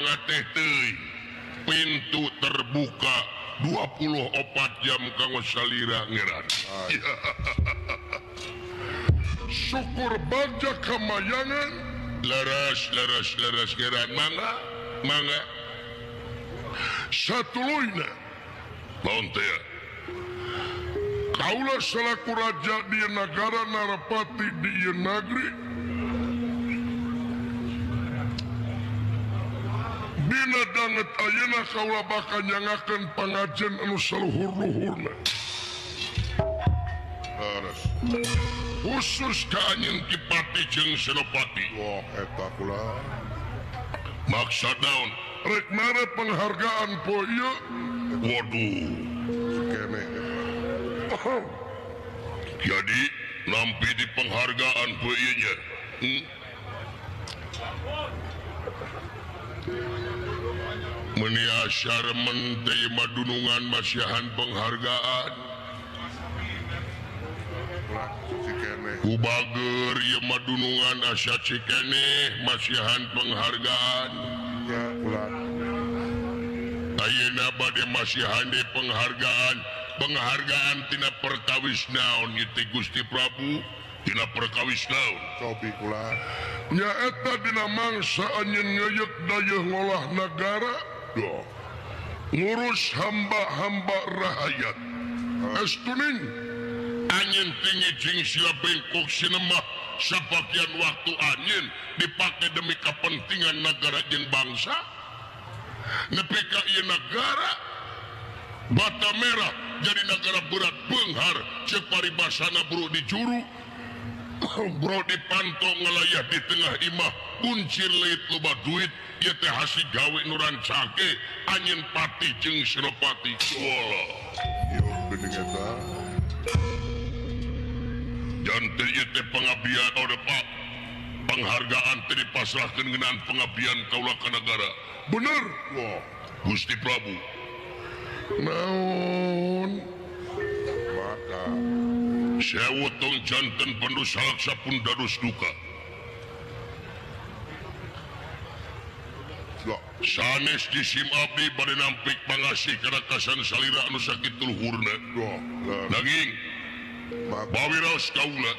mangga teh teuing. Pintu terbuka 24 jam kanggo salira ngeran. Syukur bagja kamayangan leres leres leres ngeran mangga mangga. Satuluyna naon teh? Kaula selaku raja di negara Narapati di ieu nagri dina danget ayeuna kaula bakal nyangakeun pangajen anu saluhur-luhurna. Leres. Khusus ka anjeun Ki Patih jeung Senopati. Wah, eta kula. Maksud naon? Rek mere penghargaan poe ieu? Waduh. Sikene. Jadi nampi di penghargaan poe ieu nya. Meni asa remen teh madunungan masihan penghargaan. Ku bager ieu madunungan asa cikeneh masihan penghargaan. Ya kula. Ayeuna bade masihan deui penghargaan. Penghargaan tina perkawis naon ieu teh Gusti Prabu? Tina perkawis naon? Cobi kula. Nyaeta dina mangsa anjeun ngeuyeuk dayeuh ngolah nagara. Duh. Ngurus hamba-hamba rahayat. Estuning anjeun tinggi jeung sila bengkok sinemah sabagian waktu anjeun dipake demi kepentingan negara jeung bangsa. Nepi ka ieu nagara bata merah jadi negara berat beunghar ceuk paribasana bro di juru bro di panto ngelayah di tengah imah kuncir leuit loba duit ieu teh hasil gawe nu rancake anjeun Patih jeung Senopati. Walah. Ieu geuning eta. Janten ieu teh pengabdian ode Pak. Penghargaan teh dipasrahkeun ngeunaan pengabdian kaula ka nagara. Bener. Wah, Gusti Prabu. Naon? Maka sewu tong janten pendus salaksa pun dados duka. Sanes jisim abdi bade nampik pangasih kana kasan salira anu sakitu luhurna. Nanging bawiraos kaula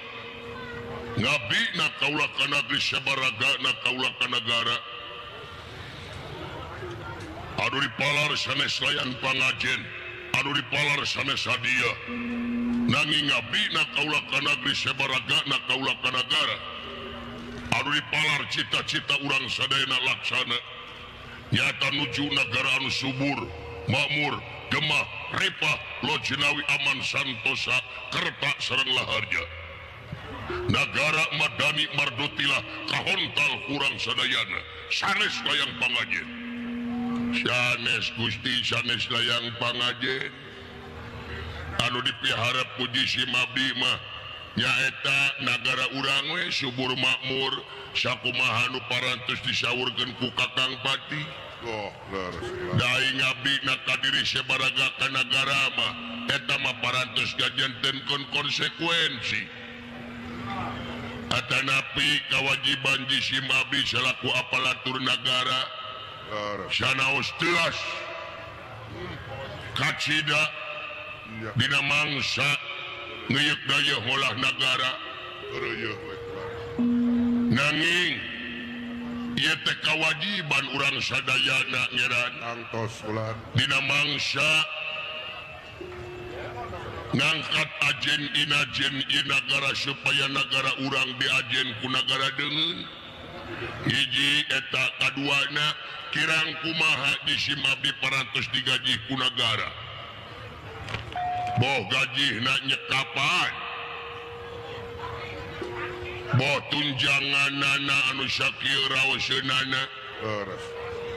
ngabdina kaula ka nagri sabaragana kaula ka nagara. Anu dipalar sanes layan pangajen, anu dipalar sanes hadiah. Nanging ngabdina kaula ka nagri sabaragana kaula ka nagara. Anu dipalar cita-cita urang sadayana laksana. Nyata nuju nagara anu subur, makmur, gemah, repah, lojinawi aman santosa, kerta sareng laharja. Nagara madani mardotilah kahontal kurang sadayana. Sanes layang pangajen. Sanes Gusti sanes layang pangajen. Anu dipiharep ku jisim abdi mah nyaeta nagara urang we subur makmur sakumaha nu parantos disaurkeun ku Kakang Pati. Oh, leres. Dai ngabdina ka diri sabaraga ka nagara mah eta mah parantos gajantenkeun konsekuensi. Atanapi kawajiban jisim abdi salaku aparatur nagara sanaos teas kacida dina mangsa ngeuyeuk dayeuh ngolah nagara. Nanging ieu teh kawajiban urang sadayana ngeran. Tangtos ulan. Dina mangsa ngangkat ajen inajen ieu nagara supaya nagara urang diajen ku nagara deungeun. Hiji eta kaduana kirang kumaha jisim abdi parantos digaji ku nagara. Boh gajihna nyekapan, boh tunjanganana anu sakieu raoseunana,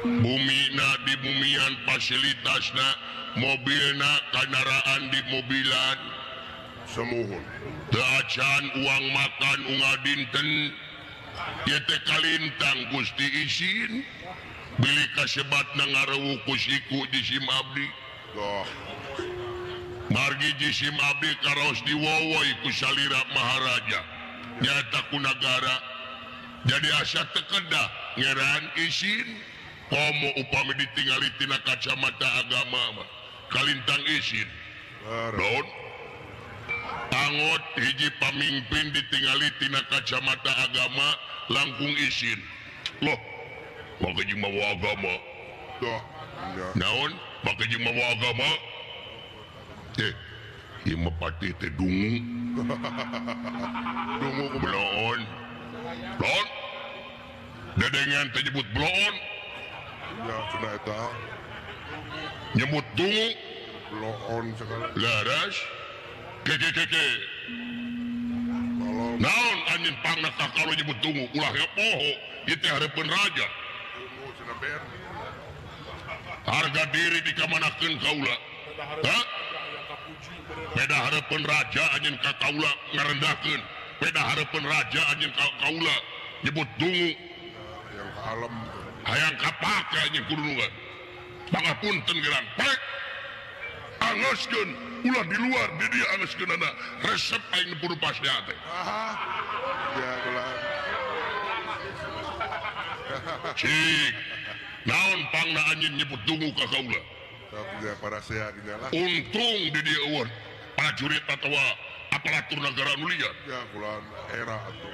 bumina di bumian fasilitasna, mobilna kandaraan di mobilan, semuhun. Teu acan uang makan unggal dinten, ieu teh kalintang Gusti isin, bilih kasebatna ngarewu ku siku jisim abdi. Doh. Margi jisim abdi karaos diwowoi ku salira maharaja nyata ku nagara jadi asa tekedah ngeran isin. Komo upami ditingali tina kacamata agama mah kalintang isin. Naon? Angot hiji pamimpin ditingali tina kacamata agama langkung isin. Loh, make jeung mawa agama. Naon? Make jeung mawa agama? Teh, ieu mah patih teh dungu. Dungu bloon. Bloon? Dedengan teh nyebut bloon. Ya, cenah eta. Nyebut dungu. Bloon segala. Laras. Keke. Naon anjeun pangna ka kalau nyebut dungu ulah poho ieu teh hareupeun raja. Dungu cenah ben. Harga diri dikamanakeun kaula. Hah? Beda hareupeun raja anjeun ka kaula ngarendahkeun. Beda hareupeun raja anjeun ka kaula nyebut dungu. Yang ka alam. Hayang kapake anjeun kudunungan. Pangapunten geran pek. Angeskeun ulah di luar di dia angeskeunana resep aing nu pasea teh. Ya ulah. Cik. Naon pangna anjeun nyebut dungu ka kaula? Ya parasea lah. Untung di dia eueuh prajurit atawa aparatur negara nu liar. Ya kulan era atuh.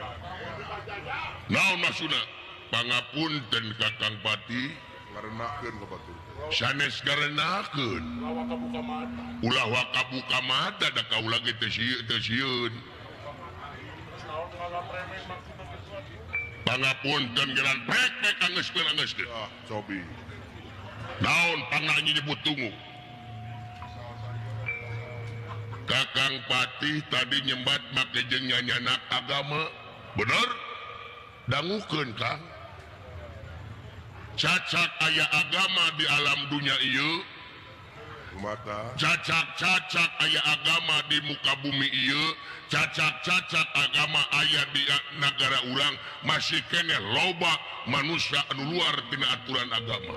Naon maksudna? Pangapunten Kakang Pati ngarenakeun ka batur. Sanes ngarenakeun. Ulah waka buka mata da kaula ge teu sieun. Pangapunten geran pek pek angeuskeun angeuskeun. Ah, cobi. Naon pangna nyebut dungu? Kakang Patih tadi nyembat make jeung nyanyanak agama. Bener? Dangukeun Kang. Cacak aya agama di alam dunia ieu. Cacak-cacak aya agama di muka bumi ieu. Cacak-cacak agama aya di nagara urang masih keneh loba manusia anu luar tina aturan agama.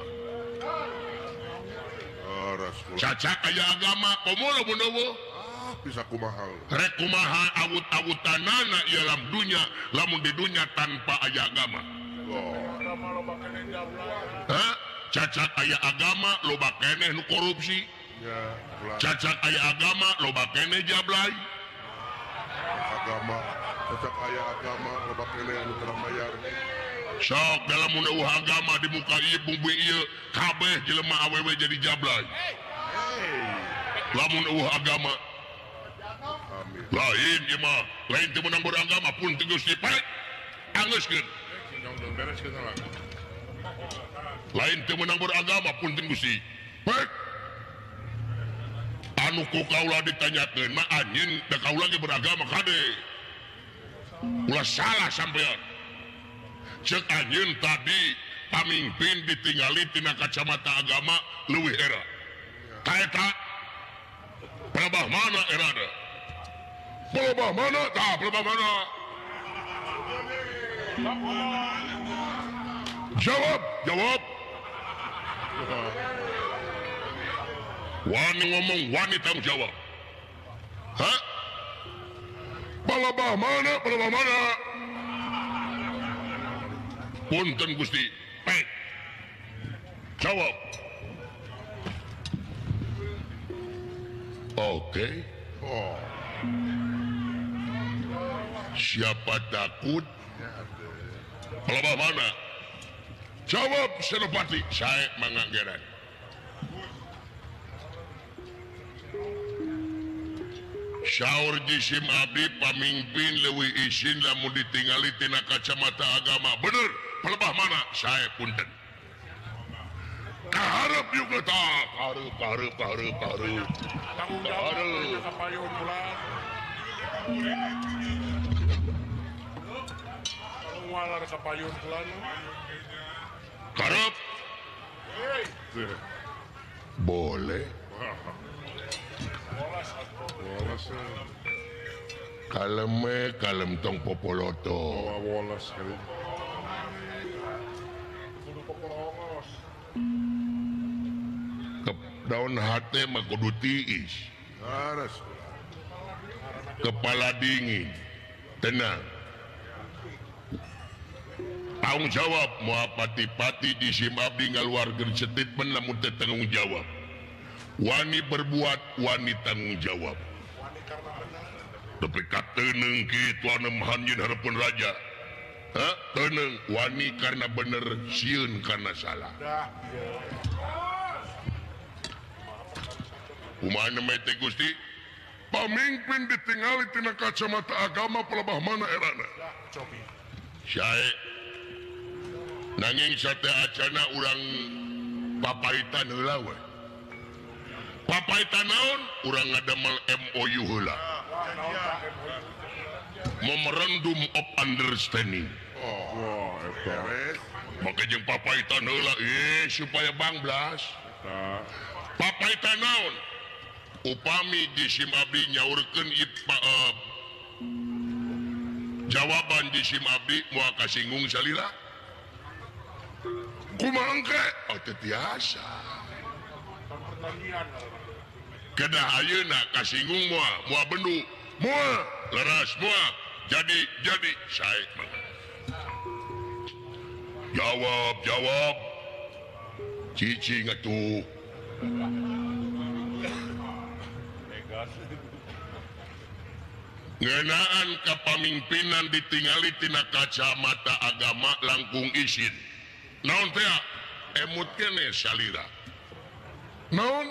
Cacak aya agama komo lamun eueuh bisa kumaha rek kumaha awut-awutanana ieu alam dunya lamun di dunya tanpa aya agama. Hah? Cacak aya agama loba keneh nu korupsi. Cacak aya agama loba keneh jablay. Agama cacak aya agama loba keneh nu teu mayar. Sok dalam mun eueuh agama di muka ieu bumi ieu kabeh jelema awewe jadi jablay. Lamun eueuh agama lain ieu mah lain teu meunang beragama pun teu geus dipek angeuskeun. Lain teu meunang beragama pun teu Gusti. Pek. Anu ku kaula ditanyakeun mah anjeun da kaula ge beragama kade. Ulah salah sampean. Ceuk anjeun tadi pamimpin ditingali tina kacamata agama leuwih era. Kaeta pelebah mana erana? Pelebah mana? Tah pelebah mana? Jawab, jawab. Wani ngomong, wani tanggung jawab. Hah? Pelebah mana? Pelebah mana? Punten Gusti. Pek. Jawab. Oke. Oh. Siapa takut? Pelebah mana? Jawab Senopati. Saya manganggeran. Syaur jisim abdi pamimpin leuwih isin lamun ditingali tina kacamata agama. Bener, pelebah mana? Saya punten. Kaharep juga tak. Kaharep, kaharep, kaharep, kaharep. Kaharep. Karep. Boleh. Kaleme kalem tong popoloto. Ke daun hate mah kudu tiis. Kepala dingin, tenang. Tanggung jawab moal pati-pati di sim abdi ngaluarkeun statement lamun teu tanggung jawab. Wani berbuat, wani tanggung jawab. Tapi kateuneng kitu anemhan nyeun hareupeun raja. Hah? Teuneng wani karena bener, sieun karena salah. Kumaha namanya teh Gusti? Pamimpin ditingali tina kacamata agama pelebah mana erana. Sae. Nanging sate acana urang papaitan heula we. Papaitan naon? Urang ngadamel MOU heula. Memorandum of Understanding. Oh, maka jeung papaitan heula supaya bangblas. Papaitan naon? Upami jisim abdi nyaurkeun jawaban jisim abdi moal kasinggung salila. Kumaha engke? Oh teu tiasa. Kedah ayeuna kasinggung moal, moal bendu, moal leras moal. Jadi sae mah. Jawab, jawab. Cicing atuh. Ngeunaan kapamimpinan ditingali tina kacamata agama langkung isin. Naon teh? Emut keneh salira. Naon?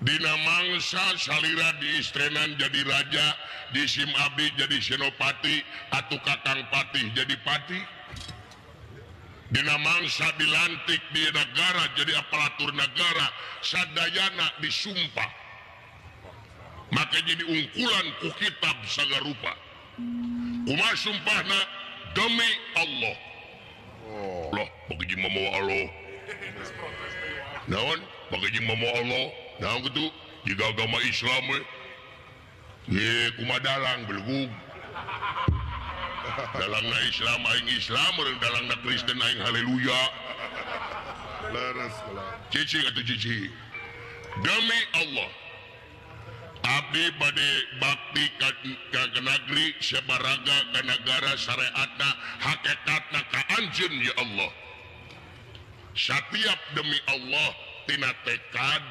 Dina mangsa salira diistrenan jadi raja, disim abdi jadi senopati, atuh kakang patih jadi patih. Dina mangsa dilantik di negara jadi aparatur negara, sadayana disumpah. Maka jadi ungkulan ku kitab sagarupa. Kumaha sumpahna? Demi Allah. Oh. Loh, bagi jeung mamawa Allah. Naon? Bagi jeung mamawa Allah. Naon kitu? Jiga agama Islam we. Ye, kumaha dalang belegug. Dalangna Islam aing Islam, urang dalangna Kristen aing haleluya. Leres. Cicing atuh cicing. Demi Allah. Abdi bade bakti ka negeri sabaraga ka nagara syariatna hakikatna ka anjeun ya Allah. Satiap demi Allah tina tekad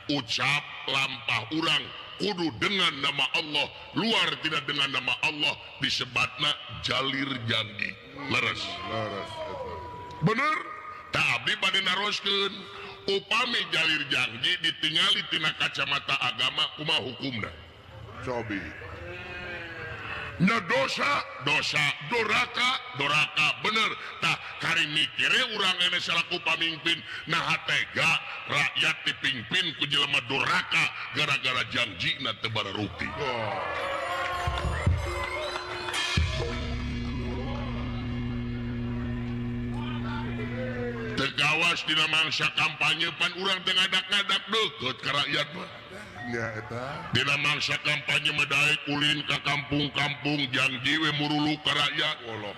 ucap lampah urang kudu dengan nama Allah, luar tidak dengan nama Allah disebatna jalir janji. Leres. Leres. Bener? Tak abdi bade naroskeun. Upami jalir janji ditingali tina kacamata agama kumaha hukumna? Cobi. Nya dosa, dosa, doraka, doraka, bener. Tah kari mikire urang ene salaku pamimpin naha tega rakyat dipimpin ku jelema doraka gara-gara janjina teu bararuti. Oh. Tegawas dina mangsa kampanye pan urang teu ngadak-ngadak deukeut ka rakyat mah. Nya eta. Dina mangsa kampanye mah daek ulin ka kampung-kampung janji we murulu ka rakyat. Wolok.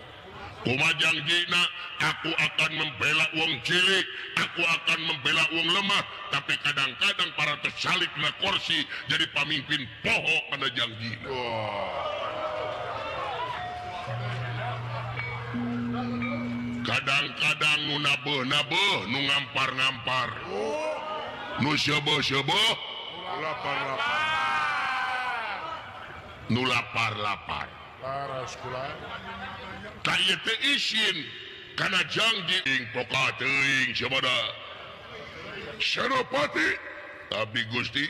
Kumaha janjina? Aku akan membela wong cilik, aku akan membela wong lemah, tapi kadang-kadang para tersalik na kursi jadi pamimpin poho kana janjina. Oh. Kadang-kadang nu nabeuh-nabeuh, nu ngampar-ngampar. Nu seubeuh-seubeuh, lapar-lapar. Nu lapar-lapar. Laras kula. Tah ieu teh isin kana janji ing poka teuing sabada. Senopati tapi Gusti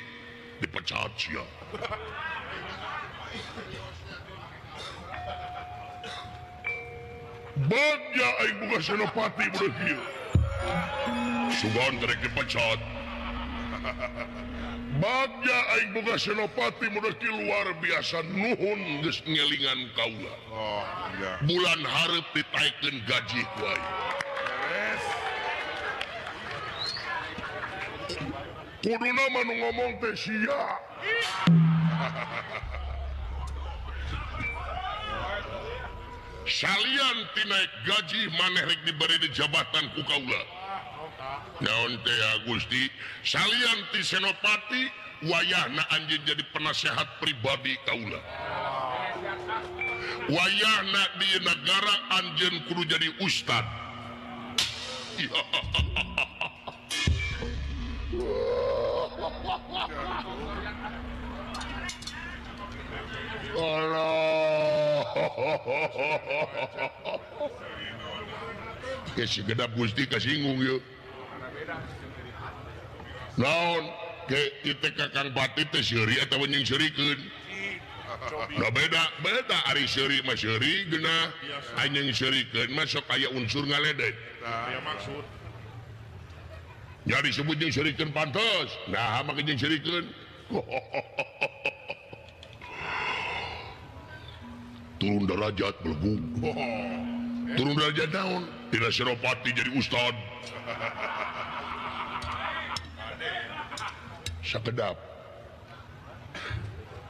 dipecat sia. Bagja aing boga senopati budak ieu. Sugan rek dipecat. Bagja aing boga senopati budak ieu luar biasa nuhun geus ngelingan kaula. Oh, iya. Bulan hareup ditaikeun gaji ku aing. Beres. Kuduna mah nu ngomong teh sia. Salian ti naik gaji maneh rek diberi di jabatan ku kaula. Naon teh Gusti? Salian ti senopati wayahna anjeun jadi penasehat pribadi kaula. Wayahna di negara anjeun kudu jadi ustad. Allah. Ke si gedap Gusti kasinggung yeuh. Naon ke ieu Kakang Pati teh seuri atawa jeung seurikeun? Nah beda, beda ari seuri mah seuri geunah, anjeun seurikeun mah sok aya unsur ngaledek. Tah maksud. Nya disebut jeung seurikeun pantes. Nah make jeung seurikeun. Turun derajat belegung. Turun derajat naon? Tina Senopati jadi ustad. Sakedap.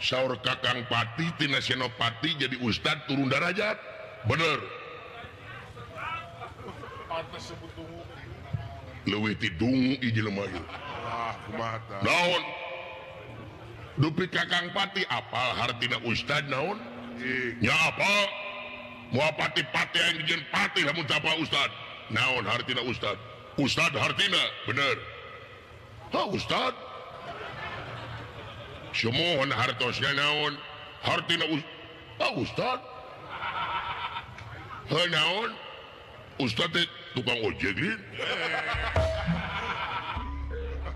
Saur Kakang Pati tina Senopati jadi ustad turun derajat. Bener. Leuwih ti dungu ieu jelema ieu. Ah, kumaha tah? Naon? Dupi Kakang Pati apal hartina ustad naon? Nya apa? Moal pati-pati aing dijieun pati lamun teu apal ustad. Naon hartina ustad? Ustad hartina bener. Ha ustad? Sumuhun hartosna naon? Hartina ustad? Heuh naon? Ustad teh tukang ojek lin.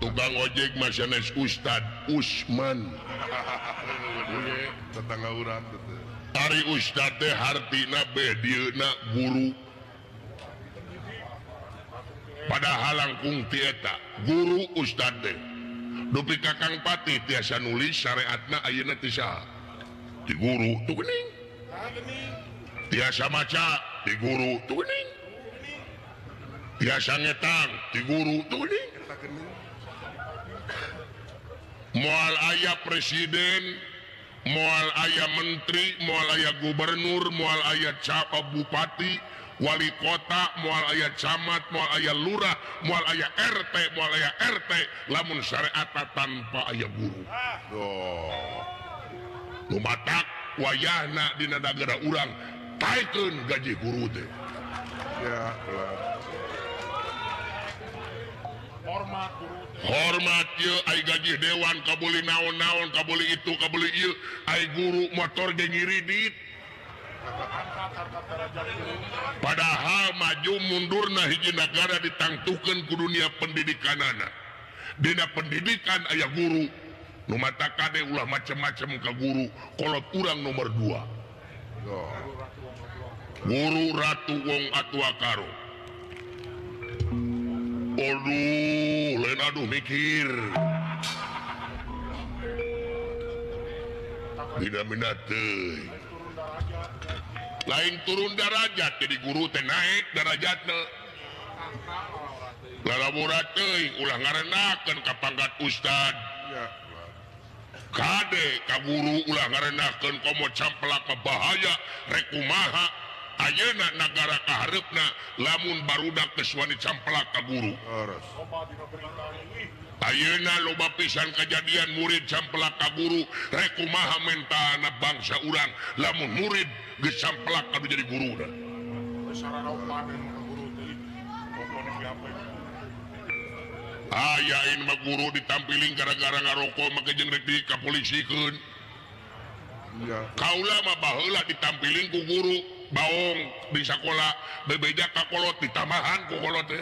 Tukang ojek mah sanes Ustad Usman. Tetangga urang teh. Ari ustad teh hartina beh dieuna guru. Padahal langkung ti eta guru ustad teh. Dupi Kakang Pati tiasa nulis syariatna ayeuna ti saha? Ti guru tuh geuning. Tiasa maca ti guru tuh geuning. Tiasa ngetang ti guru tuh geuning. Moal aya presiden, moal aya menteri, moal aya gubernur, moal aya bupati, wali kota, moal aya camat, moal aya lurah, moal aya RT, moal aya RT, lamun syariat tanpa aya guru. Oh. Nu matak wayahna dina nagara urang taikeun gaji guru teh. Ya, lah. Hormat guru teh. Hormat ieu ai gaji dewan kabuli naon-naon, kabuli itu, kabuli ieu, ai guru motor ge ngiridit. Padahal maju mundurna hiji nagara ditangtukeun ku dunia pendidikanana. Dina pendidikan aya guru. Nu mata kade ulah macem-macem ka guru, kolot urang nomor 2. Guru Ratu Wong Atua Karo. Aduh, lain aduh mikir. Bina-bina teuing. Lain turun derajat jadi guru teh naik derajatna. Lalabura teuing ulah ngarenahkeun ka pangkat ustad. Kade ka guru ulah ngarenahkeun komo campelak bahaya rek kumaha ayeuna nagara kahareupna lamun barudak geus wani campelak ka guru. Ayeuna loba pisan kejadian murid campelak ka guru rek kumaha mentalna bangsa urang lamun murid geus campelak kadu jadi guruna. Aya ini mah guru ditampiling gara-gara ngarokok make jeung rek dikapolisikeun. Kaula mah baheula ditampiling ku guru baong di sakola bebeja ka kolot ditambahan ku kolot teh.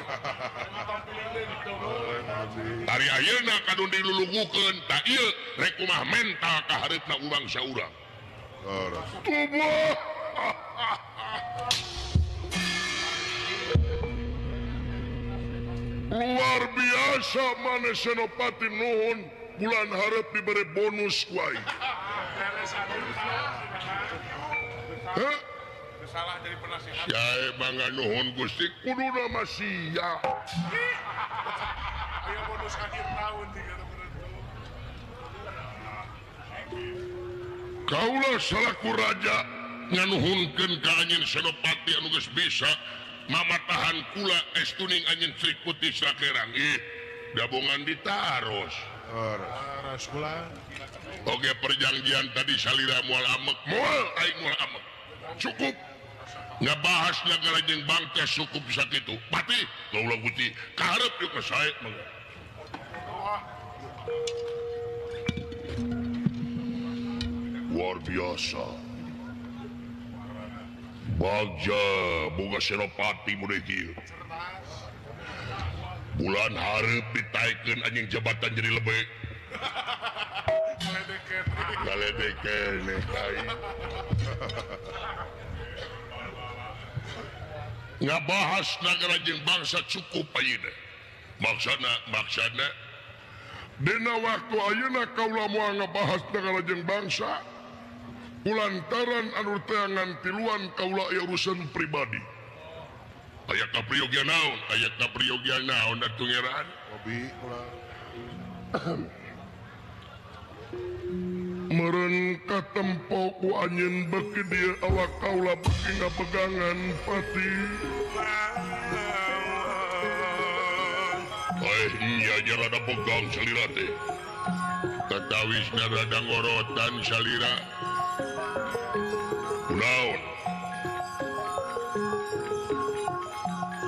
Ari ayeuna kadun dilulugukeun tah ieu rek kumaha mental ka hareupna urang saurang. Tubuh. Luar biasa maneh Senopati nuhun bulan hareup diberi bonus ku aing. Heh? Salah jadi penasihat. Jae bangga nuhun Gusti kuduna mah sia. Ayo bonus akhir tahun tiga. Kaulah salaku raja nganuhunkeun ka anjeun Senopati anu geus bisa mamatahan kula estuning anjeun Sri Putih Sakerang. Ih, gabungan ditaros. Taros kula. Oke perjanjian tadi salira moal amek, moal aing moal amek. Cukup ngabahas nagara jeung bangsa cukup sakitu. Patih kaula Gusti kaharep yuk sae mangga. Luar biasa. Bagja boga senopati model kieu. Bulan hareup ditaikeun anjing jabatan jadi lebek. Ngaledeken aing. Ngabahas nagara jeung bangsa cukup ayeuna. Maksana dina waktu ayeuna kaula moal ngabahas nagara jeung bangsa kulantaran anu teangan tiluan kaula aya urusan pribadi. Aya kapriyogian naon? Aya kapriyogian naon atuh ngeran? Hobi ulah. Meureun katempo ku anjeun beuki dieu awak kaula beuki ngapegangan pati. Nya nya rada pegang salira teh. Tatawisna rada ngorotan salira. Kunaon?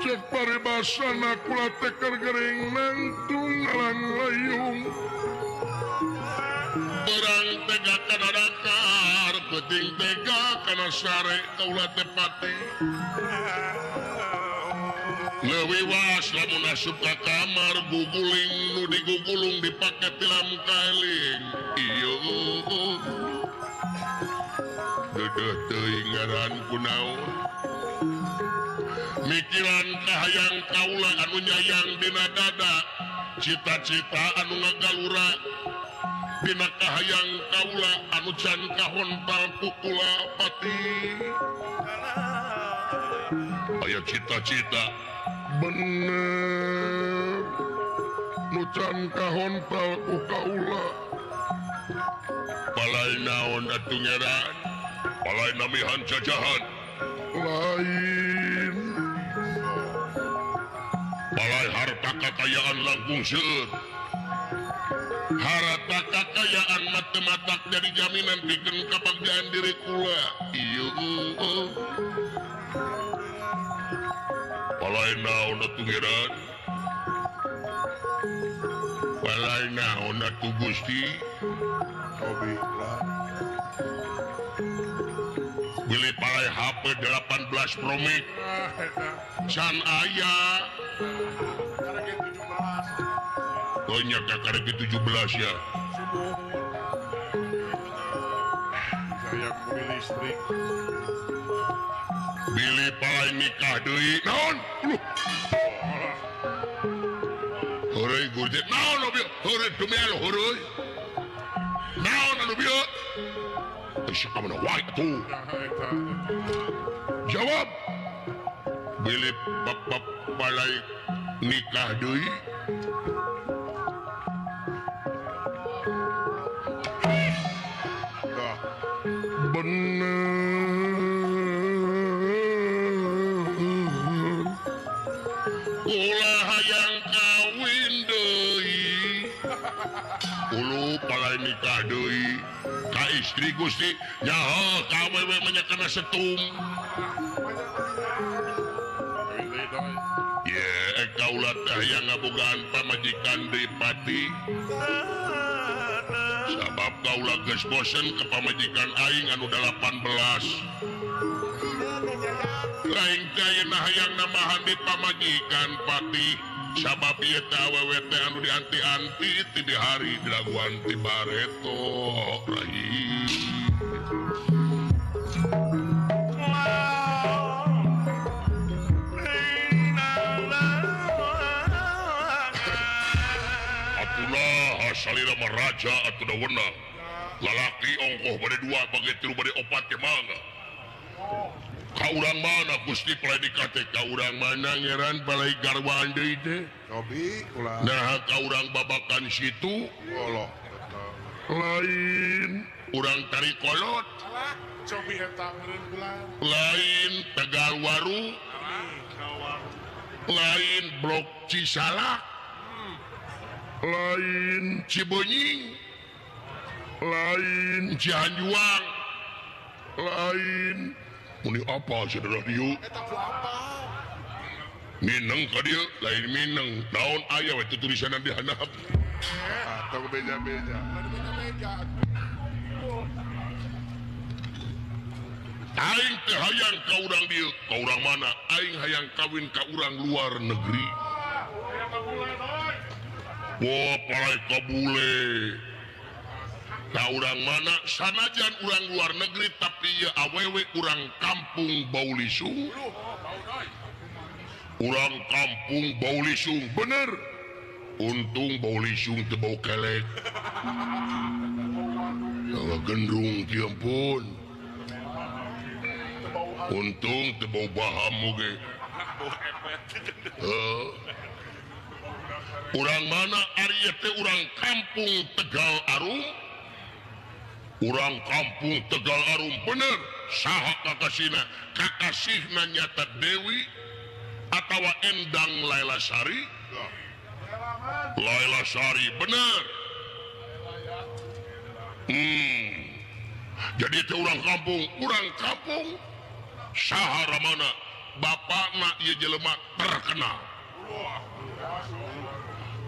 Cek paribasana kula teh keur gering nangtung ngalang layung. Berang tega kana dakar, peuting tega kana sare kaula teh pati. Leuwih was lamun asup ka kamar guguling nu digugulung dipake tilam kaeling. Ieu deudeuh teuing ngaran kunaon. Mikiran kahayang kaula anu nyayang dina dada, cita-cita anu ngagalura dina kahayang kaula anu can kahontal ku kula pati. Aya cita-cita bener nu can kahontal ku kaula. Palai naon atuh ngeran? Palai namihan jajahan. Lain palai harta kakayaan langkung seueur. Harta kakayaan matematak jadi jaminan pikeun kabagjaan diri kula. Ieu palai naon atuh ngeran? Palai naon atuh Gusti? Hobi lah. Beli palai HP 18 Pro Max. Can aya. Banyak ya karek 17 ya. Saya mobil listrik. Beli palai nikah deui. Naon? Luh. Heureuy gurje. Naon anu bieu? Heureuy demi Allah heureuy. Naon anu bieu? Geus ka mana wae atuh. Jawab. Beli bab palai nikah deui. Bener ulah hayang kawin deui. Ulu palai nikah deui ka istri Gusti nyaho ka awewe mah kana setum. Ye kaula teh hayang ngabogaan pamajikan deui pati. Sabab kaula geus bosen ka pamajikan aing anu 18. Lain teh ayeuna hayang namahan di pamajikan pati. Sabab ieu teh awewe teh anu dianti-anti ti di hari dilaguan ti bareto rai. Atulah salira mah raja atuh da wenang. Lalaki ongkoh bade dua bage tilu bade opat ge mangga. Ka urang mana Gusti palai nikah teh? Ka urang mana ngeran palai garwaan deui teh? Cobi ulah. Nah ka urang babakan situ. Allah. Lain urang tari kolot. Cobi eta meureun bulan. Lain Tegalwaru. Lain Blok Cisalak. Lain Cibenying. Lain Cihanjuang. Lain Muni apa cenah radio? Eta ku apa? Mineng ka dieu lain mineng. Naon aya we teu tulisanna di handap. Atau beja-beja. Aing teh hayang ka urang dieu, ka urang mana? Aing hayang kawin ka urang luar negeri. Wah, palai ka bule. Ka urang mana? Sanajan urang luar negeri tapi ieu awewe urang kampung Baulisung. Urang kampung Baulisung, bener. Untung Baulisung teu bau kelek. Gendrung ti ampun. Untung teu bau baham oge. Urang mana ari ieu teh urang kampung Tegal Arum? Urang kampung Tegal Arum bener. Saha kakasihna? Kakasihna nyata Dewi atawa Endang Laila Sari? Laila Sari bener. Jadi itu urang kampung saha ramana bapakna ieu jelema terkenal.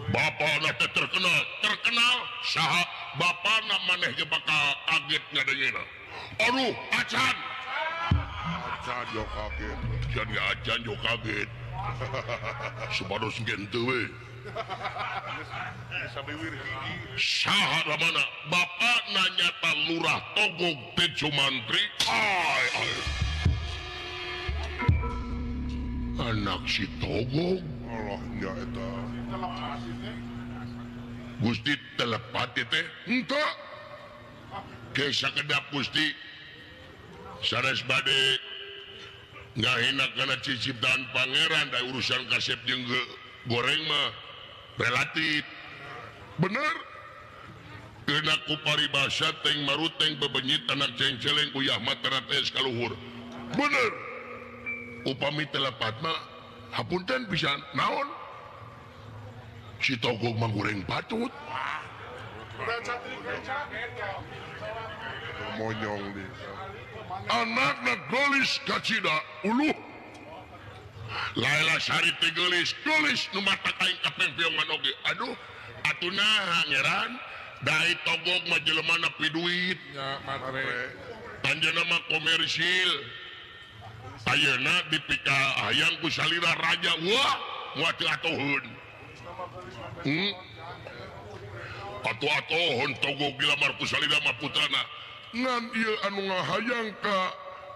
Bapakna teh terkenal saha bapakna maneh ge bakal kaget ngadengena. Aduh, acan. Acan yo kaget. Acan ge acan yo kaget. Supados gen teu we. Saha ramana bapakna nyata Lurah Togog Tejo Mantri. Ai ai. Anak si Togog. Allah nya eta. Gusti telepati teh henteu. Ke sakedap Gusti sanes bade ngahina kana ciciptaan pangeran da urusan kasep jeung goreng mah relatif. Bener. Kena ku paribasa teng maruteng bebenyit anak cengceleng uyah matana tes kaluhur. Bener. Upami telepat mah hapunten bisa naon? Si Togog mah goreng patut. Monyong di. Anakna geulis kacida uluh. Laila Sari teh geulis, geulis nu matak aing kapengpiongan oge. Aduh, atuh naha ngeran? Dai Togog mah jelemana piduit. Nya matre. Anjeunna mah komersil. Ayeuna dipika hayang ku salira raja. Wah, moal teu atoheun. Atuh-atoheun Togog dilamar ku salira mah putrana. Ngan ieu anu ngahayang ka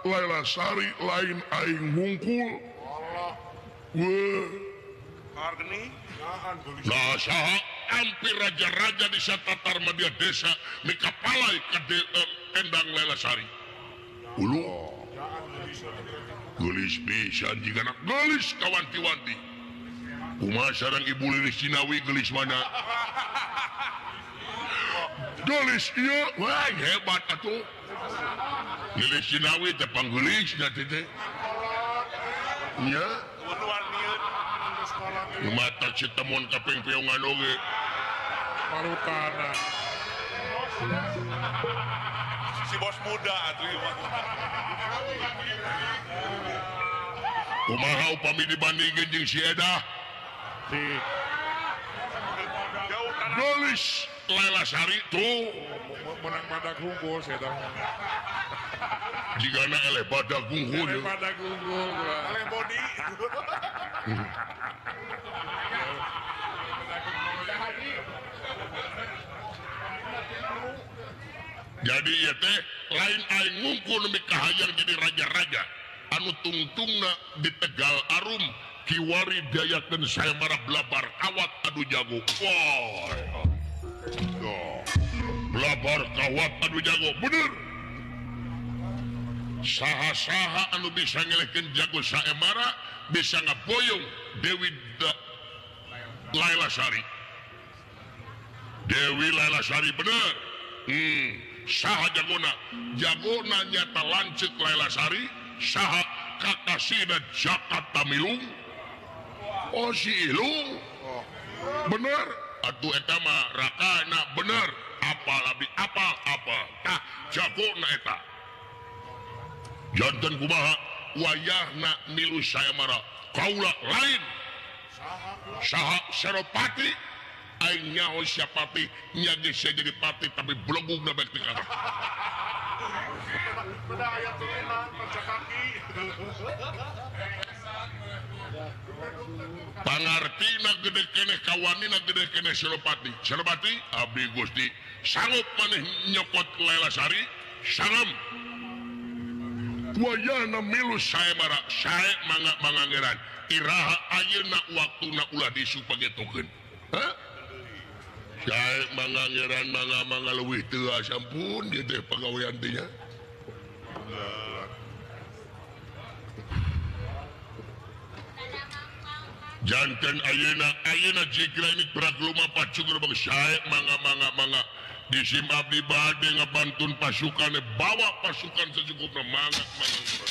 Laila Sari lain aing wungkul. Weh. Nah, saha hampir raja-raja di satatar media desa mikapalai ka Endang Laila Sari. Ulu. Geulis pisan jigana geulis kawanti-wanti. Kumaha sareng Ibu Lilis Cinawi geulis mana? Geulis ieu, wah hebat atuh. Lilis Cinawi teh panggeulisna teh teh. Nya. Mata citemon kapengpiongan oge. Marutana. Si bos muda atuh ieu mah. Kumaha upami dibandingkeun jeung si Edah? Si Geulis Laila Sari tuh menang badak hungkul si Edah. Jigana eleh badak hungkul. Eleh badak hungkul. Eleh body. Jadi ieu teh lain aing ngungkul nu mikahayang jadi raja-raja anu tungtungna di Tegal Arum kiwari diayakeun sayembara blabar kawat adu jago. Wah. Blabar kawat adu jago bener. Saha-saha anu bisa ngelehkeun jago saemara bisa ngaboyong Dewi Laila Sari. Dewi Laila Sari bener. Saha jagona? Jagona nyata lanceuk Laila Sari, saha kakasihna Jaka Tamilung. Oh si Ilung. Bener. Atuh eta mah rakana bener. Apal abdi apal apal. Tah jagona eta. Janten kumaha wayahna milu sayembara kaula lain saha Senopati aing nyaho siapati nya geus jadi pati tapi blogugna bae teu kalah. Beda aya turunan kaki. Pangartina gede keneh kawanina gede keneh Senopati. Senopati abdi Gusti sanggup maneh nyokot Lela Sari salam. Wayahna milu sayembara sae mangga mangangeran iraha ayeuna waktuna ulah disupagetokeun. Hah? Sae mangangeran mangga mangga leuwih teu sampun ieu teh pagawean teh nya. Janten ayeuna ayeuna jikra ini berak lumampah cukur bang sae mangga mangga mangga disim abdi bade ngabantun pasukan bawa pasukan secukupna mangga mangga.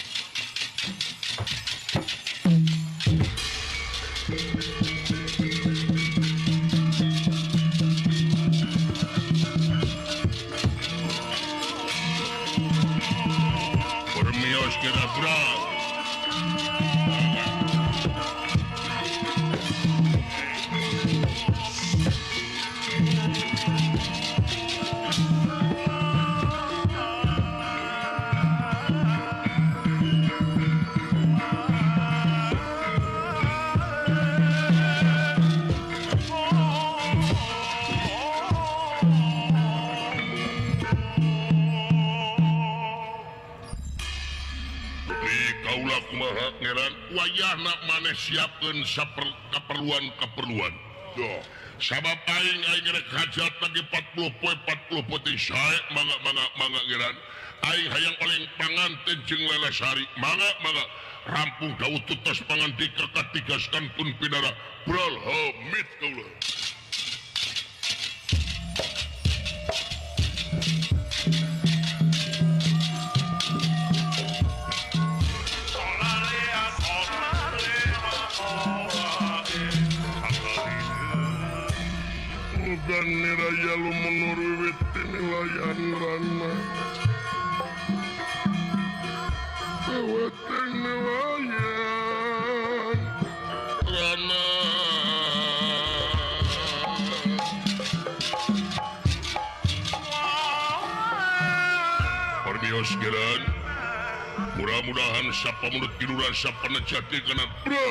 Permios kira berat. Wayahna maneh siapkeun kaperluan-kaperluan. Sabab aing aing rek hajat lagi 40 poe 40 peuting sae mangga mangga mangga ngeran. Aing hayang oleng panganten jeung Lela Sari mangga mangga rampung daud tutos pangandika katigas kantun pidara brol homit kaula. Niraya lumunur wiwit tinilayan rana Weweteng nilayan rana Permios geran mudah-mudahan sapa mulut tiduran sapa nejati kana bro.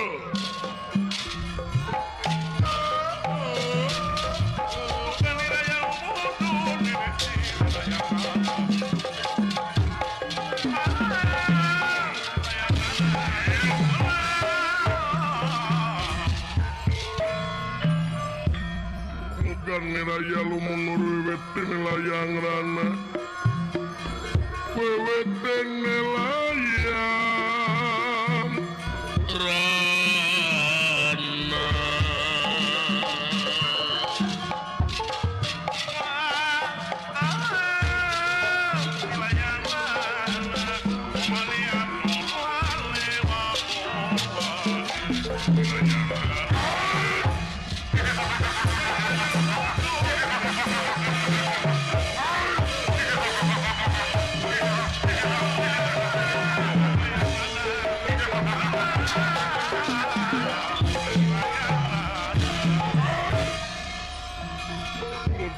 Niraya lumunur wiwit nilayang rana wiwit nilayang rana.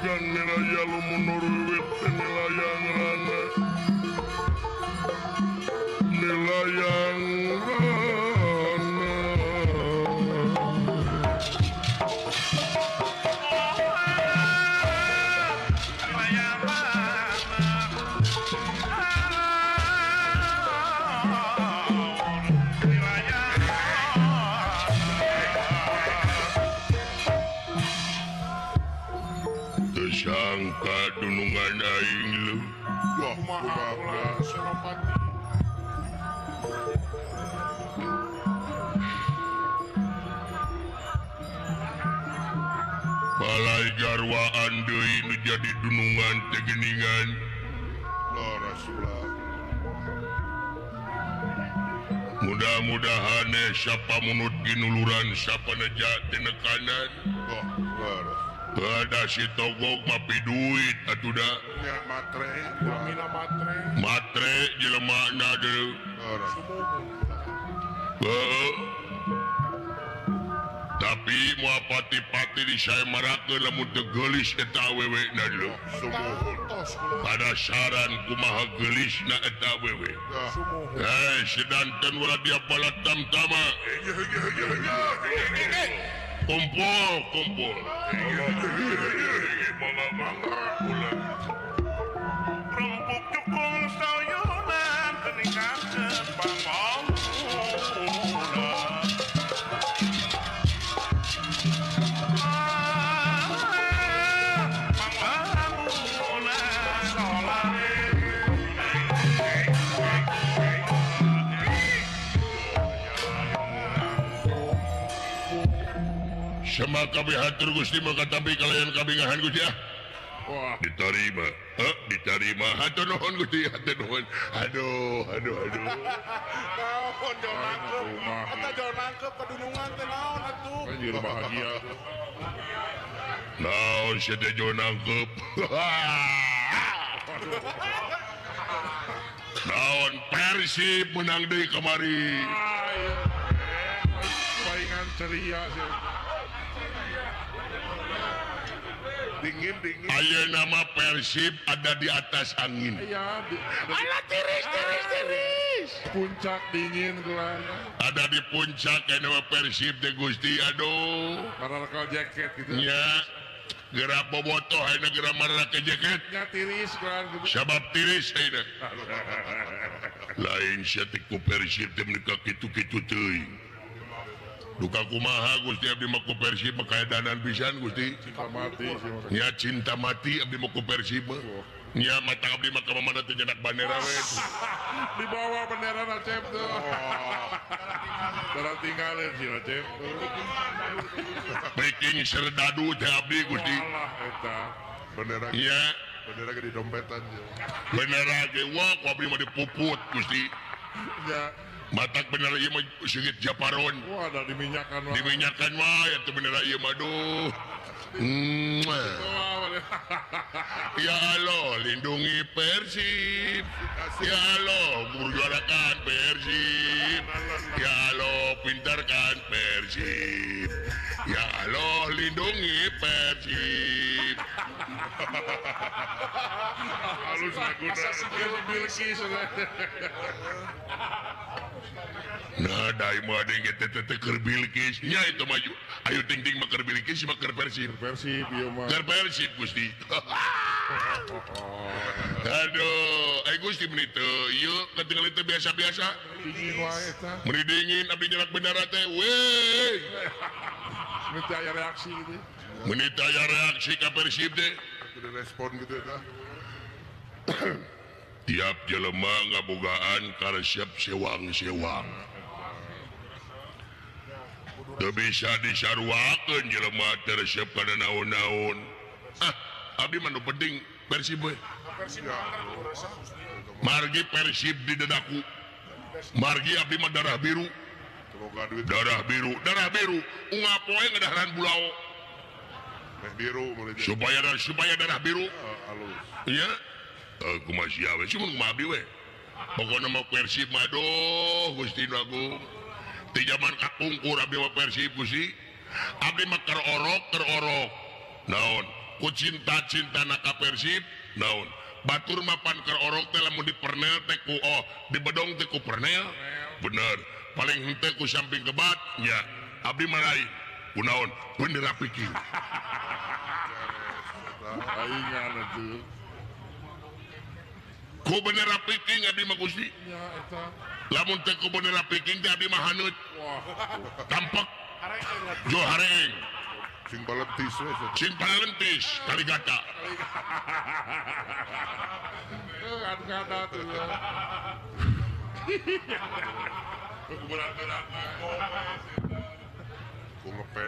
Niraya lumunur wiwit nilayang rana nilayang rana. Sangka dunungan aing leuh. Wah, kumaha Senopati. Balai garwaan deui nu jadi dunungan teh geuningan. Rasulullah. Mudah-mudahan sapa munut ginuluran sapa neja tinekanan. Oh, leres. Ada si togok mapi duit atuh da. Ya matre, pamina matre. Matre jelema na deui. Heeh. Tapi moal pati-pati di saemarakeun lamun teu geulis eta awewe na deui. Pada saran kumaha geulisna eta awewe. Hei, sedanten ulah dia balatamtama. Kumpul, kumpul. Rempuk cukung sayunan keningkakeun pangwangunan. Pangwangunan solare. Sama kabeh hatur Gusti maka tapi kalian kabingahan Gusti ah. Wah, diterima. Heh, diterima. Hatur nuhun Gusti, hatur nuhun. Aduh, aduh, aduh. Naon jauh nangkep. Eta jauh nangkep padunungan teh naon atuh. Anjir bahagia. Naon sia teh jauh nangkep. Naon Persib menang deui kamari. Palingan ceria sih. Dingin dingin. Ayeuna nama Persib ada di atas angin. Iya. Alah tiris tiris tiris. Puncak dingin gelar. Ada di puncak nama Persib teh Gusti aduh. Mararaka jaket gitu. Nya. Geura bobotoh ayeuna geura mararaka jaket. Nya tiris gelar gitu. Sabab tiris ayeuna. Lain sia teh ku Persib teh meuni kitu-kitu teuing. Duka kumaha Gusti abdi mah ku Persib mah kaedanan pisan Gusti. Cinta mati sih. Nya cinta mati abdi mah ku Persib mah. Nya mata abdi mah ka mana teh nyenak bandera we. Dibawa bendera Acep tuh. Darah tinggalin sih Acep. Breaking serdadu teh abdi Gusti. Alah eta. Bendera. Nya bendera ge di dompetan. Bendera ge wah ku abdi mah dipuput Gusti. Nya matak bendera ieu mah seungit japaron. Wah, ada diminyakan wae. Diminyakan wae atuh bendera ieu mah duh. Ya Allah, lindungi Persib. Ya Allah, juarakan Persib. Ya Allah, pintarkan Persib. Ya Allah, lindungi Persib. Halus laguna. Bilqis. Nah, dai mah deung teh teh keur Bilqis. Nya itu maju. Ayo ting-ting mah keur Bilqis mah keur Persib. Persib ieu mah. Keur Persib Gusti. Aduh, ai Gusti meuni teu ieu katingali teh biasa-biasa. Dingin wae eta. Meuni dingin abdi nyerak bendera teh weh. Meuni teu aya reaksi gitu. Meuni teu aya reaksi ka Persib teh. Kudu respon gitu eta. Tiap jelema ngabogaan karesep sewang-sewang. Teu bisa disaruakeun jelema teu resep kana naon-naon. Ah, abdi mah nu penting Persib we. Margi Persib di dadaku. Margi abdi mah darah biru. Darah biru, darah biru. Unggal poe ngadaharan bulao. Biru supaya darah biru. Halus. Iya. Kumaha sia we, cuma kumaha abdi we. Pokona mah Persib mah aduh Gusti nu agung. Ti jaman kapungkur abdi mah Persib Gusti. Abdi mah keur orok. Naon? Ku cinta-cintana ka Persib, naon? Batur mah pan keur orok teh lamun dipernel teh ku oh, dibedong teh ku pernel. Bener. Paling henteu ku samping kebat nya. Abdi mah lain. Ku naon? Bendera Viking. Aing atuh. Ku bendera Viking abdi mah Gusti. Nya eta. Lamun teh ku bendera Viking teh abdi mah haneut. Wah. Tampak. Jo hareeng. Sing palentis we. Sing palentis kaligata. Anu tuh.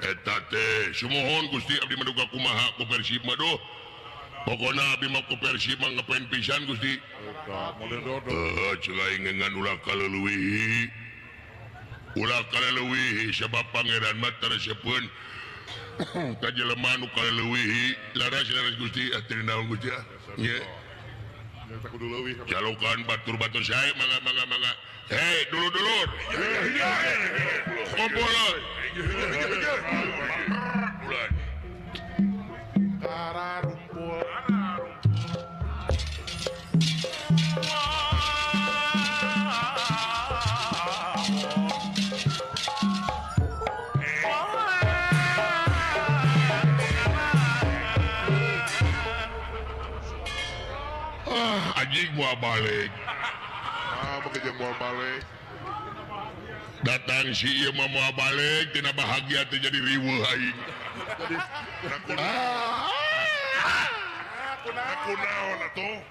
Eta teh sumuhun Gusti abdi mah duka kumaha ku Persib mah duh. Pokona abdi mah ku Persib mah ngepen pisan Gusti. Eta model dodo. Heuh ceuk aing ngan ulah kaleuwihi. Ulah kaleuwihi sabab pangeran mah teu resepeun Ka jelema nu kaleuwihi laras-laras Gusti atuh naon Gusti ah. Nya. Jalokan batur-batur sae mangga mangga mangga. Hei dulur-dulur. Kumpul. Bulan. Kararumpul. Anjing mau balik. Ah, bekerja mau balik. Datang si ieu mah mau balik tina bahagia teh jadi riweuh aing. Kunaon atuh?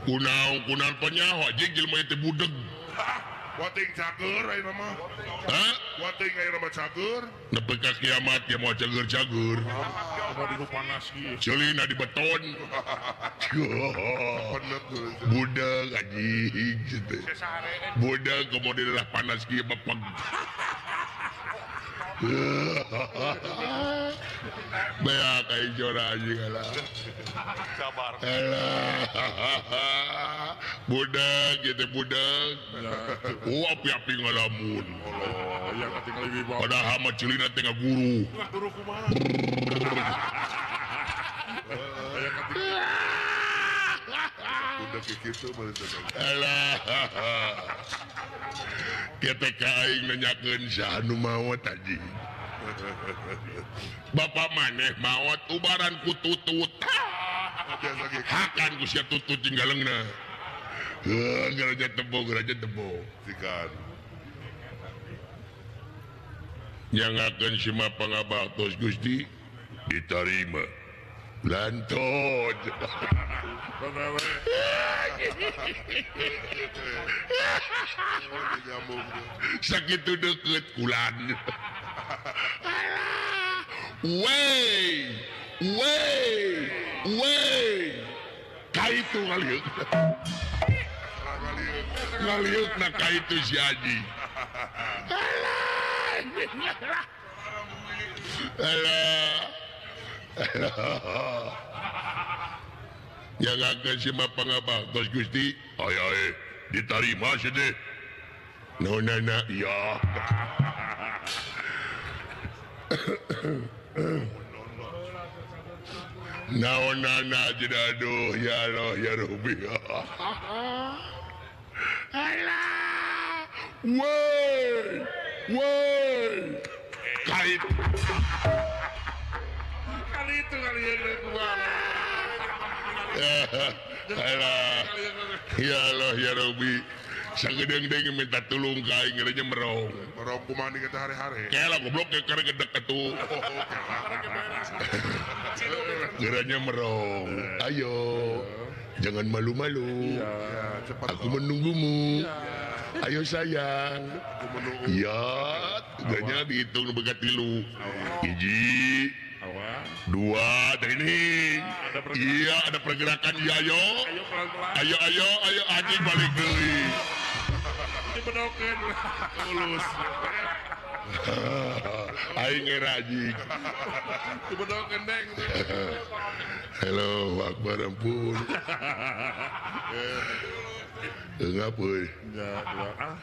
Kunaon kunaon penyaho anjing jelema teh budeg. Wating cager ayeuna mah. Hah? Wating ayeuna mah cager. Nepi ka kiamat ya moal cager-cager. Kumaha dinu panas kieu. Ceulina di beton. Budeg anjing teh. Budeg komo lah panas kieu bepeng. Beak aing jora anjing alah. Sabar. Alah. Budeg ieu teh budeg. Oh api-api ngalamun. Allah, yang katingali wibawa. Padahal mah ceulina teh ngaguru. Ngaguru kumaha? Aya katingali. Budeg kitu mah teh. Alah. Ketek aing nanyakeun saha nu maot anjing. Bapak maneh maot ubaran ku tutut. Hakan ku sia tutut jeung galeungna. Heuh, garaja tebo, garaja tebo. Sikan. Nyangakeun si mah pangabaktos Gusti ditarima. Lantot. Sakitu deket kulan. Wey, wey, wey. Kaitu ngaliuk. Ngaliuk na kaitu si Haji. Alah. Alah. Yang akan si mah pangabaktos Gusti. Ay ay, ditarima sih deh. No nana, iya. Naon nana jadi aduh ya Allah ya Rabbi. Alah. Woi. Woi. Kait. Kali itu kali ya Alah. Ya Allah ya Rabbi. Sagedeung-deung minta tulung ka aing geurnya merong. Merong kumaha ni kita hari-hari. Kela goblok ke karek gedek atuh. Geurnya merong. Ayo. Jangan malu-malu. Aku menunggumu. Ayo sayang. Ya, geurnya dihitung begat tilu. Hiji. Dua, dari ini. Iya, ada pergerakan. Iya, ayo. Ayo, ayo, ayo, anjing balik deui. Dibedokeun. Tulus. Aing era anjing. Dibedokeun deng. Halo, Akbar ampun. Engap euy. Ya, ah.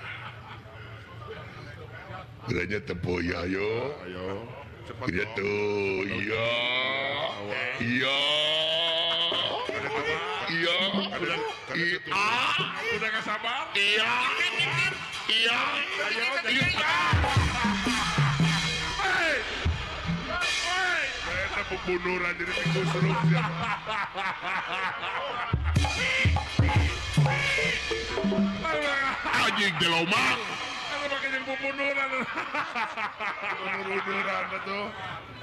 Geranya tepo ya, ayo. Ayo. Cepat gitu, iya, iya, iya, iya, udah nggak sabar, iya, iya, iya, saya pembunuhan jadi tikus terus ya. Anjing delomang. Pakai yang pembunuhan, pembunuhan itu,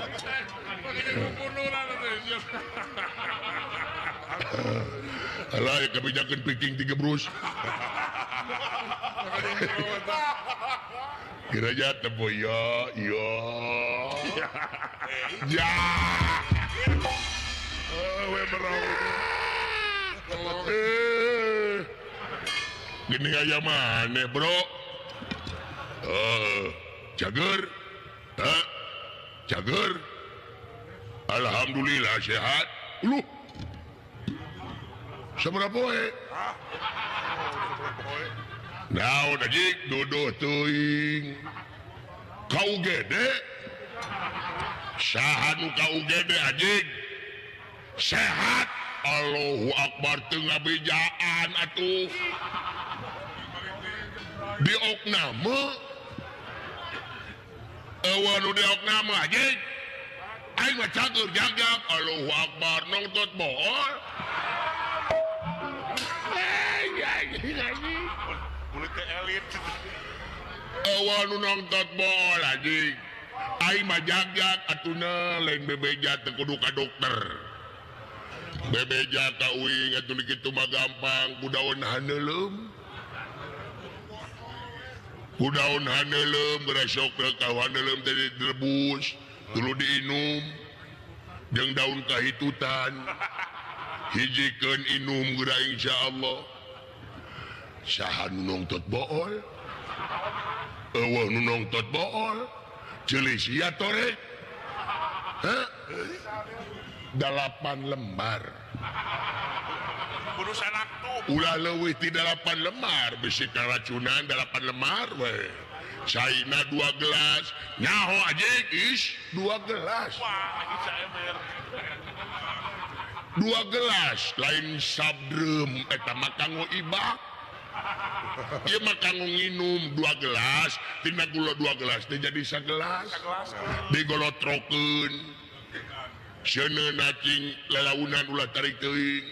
pakai yang pembunuhan itu. Alah, ya kebijakan picking 3 brus. Kira-kira tebo ya, ya, ya. Oh, Gini aya maneh, bro. Jager. Cager. Alhamdulillah sehat. Lu. Sabaraha poe? Naon anjing duduh teuing. Ka UGD. Saha nu ka UGD anjing? Sehat. Allahu Akbar teu ngabejaan atuh. Diokname. Eueuh nu diokname anjing. Aing mah cager jagjag. Allahu Akbar nongtot bohol. Anjing. Mulut teh elit. Eueuh nu nongtot bohol anjing. Aing mah jagjag atuna lain bebeja teu kudu ka dokter. Bebeja ka uing atuh kitu mah gampang ku daun haneuleum. Ku daun haneuleum geura sok ka haneuleum teh direbus, tuluy diinum jeung daun kahitutan. Hijikeun inum geura insyaallah. Saha nu nongtot bool? Eueuh nu nongtot bool. Ceuli sia torek. Hah? 8 lembar. Kudu sanaktu. Ulah leuwih ti 8 lembar, bisi karacunan 8 lembar we. Caina 2 gelas, nyaho anjing is 2 gelas. Wah, anjing saemer. 2 gelas lain sabdreum eta mah kanggo ibak. Ieu mah kanggo nginum 2 gelas, tina gula 2 gelas teh jadi sagelas. Digolotrokeun. Seuneuna cing lalaunan ulah tarik teuing.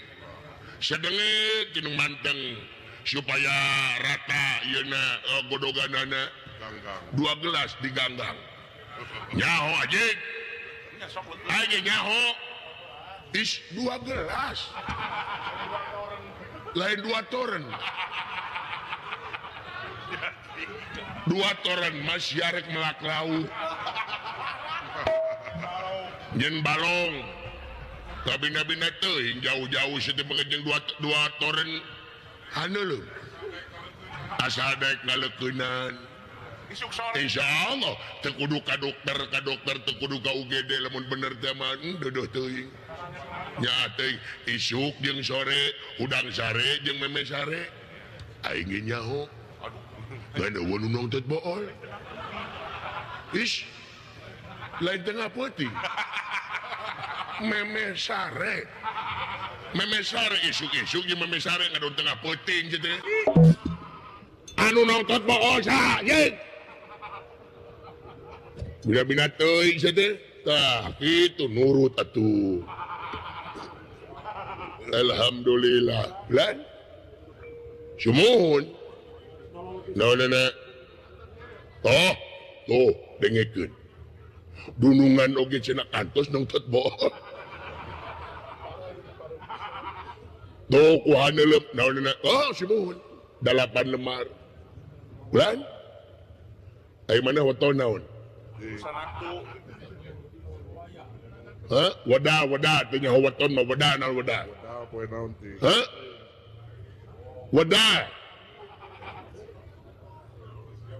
Sedenge tinu manteng supaya rata ieuna godoganana. 2 gelas diganggang. Nyaho anjing. Aing nyaho. Is 2 gelas. Lain 2 toren. 2 toren mas yarek melak lauk. Nyen balong. Kabina-bina teuing jauh-jauh situ jeung 2 toren haneuleuh. Asal daek ngaleukeunnan. Insyaallah teu kudu ka dokter teu kudu ka UGD lamun bener teh mah duduh teuing. Nya teuing isuk jeung sore, hudang sare jeung meme sare. Aing ge nyaho. Ngan eueuh nu nongtot bool. Is lain tengah peuting. Meme sare. Meme sare isuk-isuk jeung meme sare ngadon tengah peuting kitu. Anu nongtot bool saha yeun? Bina-bina teuing sia teh. Tah kitu nurut atuh. Alhamdulillah. Lan. Sumuhun. Naonana? Toh, tuh dengekeun. Dunungan oge cenah kantos nongtot bool. Tuh ku haneuleup naonana? Oh, sumuhun. 8 lembar. Lan. Ai mana weton naon? Hah? Wadah, wadah, teu nyaho weton mah wadah naon wadah. Wadah poe naon teh? Hah? Wadah.